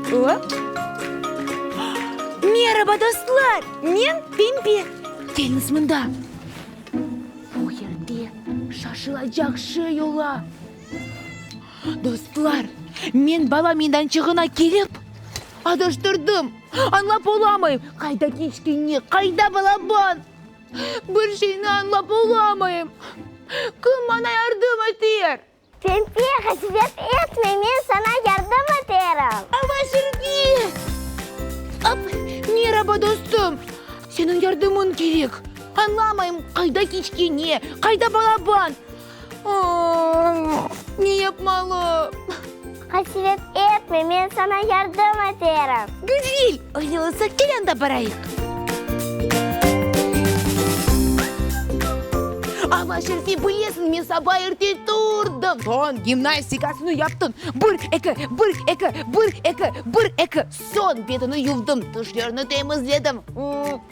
Op! Meraba, dostlar! Men Pempe. Keliñiz mında. Bu yerde şaşılacaq şey ola. Dostlar, men bala meydançığına kelip, adaştırdım. Añlap olamayım, qayda kiçkene, qayda balaban? Bir şeyni añlap olamayım. Kim maña yardım eter? Pempe, qasevet etme, men saña yardım eterim. Ava Şerfe! Op, meraba, dostum! Seniñ yardımıñ kerek. Añlamayım, qayda kiçkene, qayda balaban? Ne yapmalı? Qasevet etme, men saña yardım eterim. Güzel! Öyle olsa, kel anda barayıq. Ava Şerfe, bilesiñ, men saba erte turdım. Soñ gimnastikasını yaptım. Bir, eki, bir, eki, bir, eki, bir, eki. Soñ betini yuvdım, tişlerini temizledim.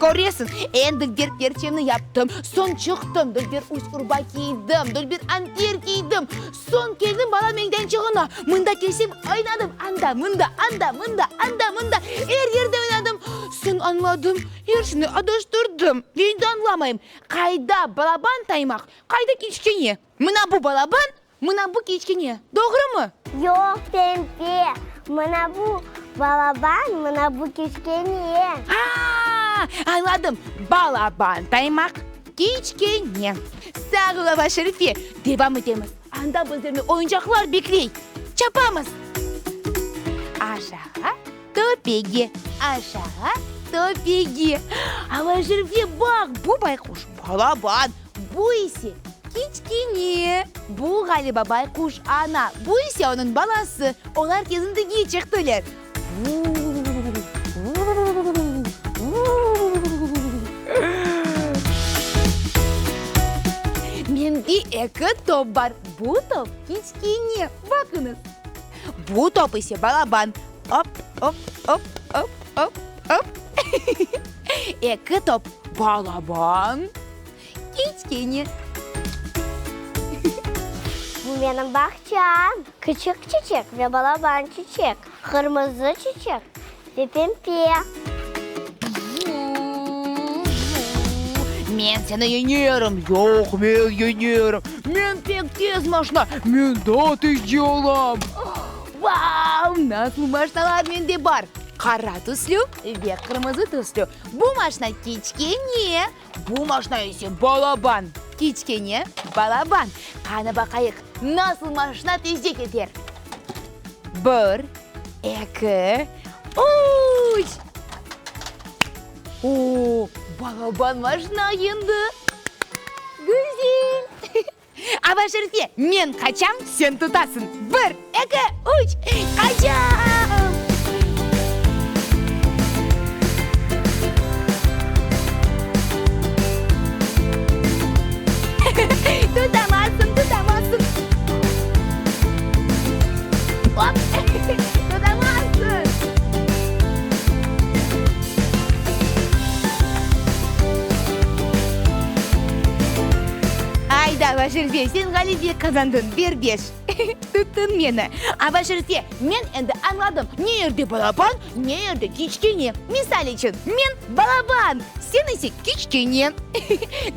Köresiñ, eñ dülber perçemni yaptım. Soñ çıqtım, dülber üst urba kiydim, dülber anter kiydim. Soñ keldim bala meydançığına. Mında kelsem, oynadım, anda, mında, anda, mında, anda, mında, er yerde oynadım. Soñ añladım, er şeyni adaştırdım. Endi añlamayım, qayda balaban taymaq, qayda kiçkene. Mına bu balaban, Mına bu kiçkene, doğrumı? Yoq, Pempe, mına bu balaban, mına bu kiçkene. A-a-a, añladım, balaban taymaq, kiçkene. Sağ ol, ava Şerife, devam etemiz, anda bizlerni oyuncaqlar bekley. Çapamız! Aşağı, töpege, aşağı, töpege. Ava Şerife, baq, bu bayquş balaban, bu ise Kiçkene, bu ğaliba bayquş ana, bu ise onıñ balası, olar kezintige çıqtılar. Mende eki top bar, bu top kiçkene, baqıñız, bu top ise balaban, op, op, op, op, op, op, eki top, balaban. Kiçkene. Bu menim bağçam. Küçük çiçek ve balaban çiçek, qırmızı çiçek ve pempe. Men seni yeñerim! Yoq, men yeñerim! Men pek tez maşna, men daa tezce olam! Vau, nasıl maşnalar mende bar! Qara tüslü ve qırmızı tüslü. Bu maşna kiçkene. Bu maşna ise balaban, kiçkene, balaban. Qani baqayıq, nasıl maşna tezce keter? Bir, eki, üç! O, balaban maşna yendi! Güzel! Ava Şerife, men qaçam, sen tutasıñ. Bir, eki, üç, qaçam! Tutamazsıñ, tutamazsıñ. Op, tutamazsıñ. Ayda, Ava Şerife, sen ğalebe qazandıñ, ber beş. Tuttıñ meni. Ava Şerife, men endi añladım, ne yerde balaban, ne yerde kiçkene. Misal içün, men balaban, sen ise kiçkene.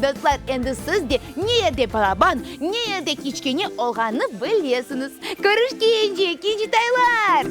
Dostlar, endi siz de ne yerde balaban, ne yerde kiçkene olğanını bilesiñiz. Körüşkence, kiçitaylar!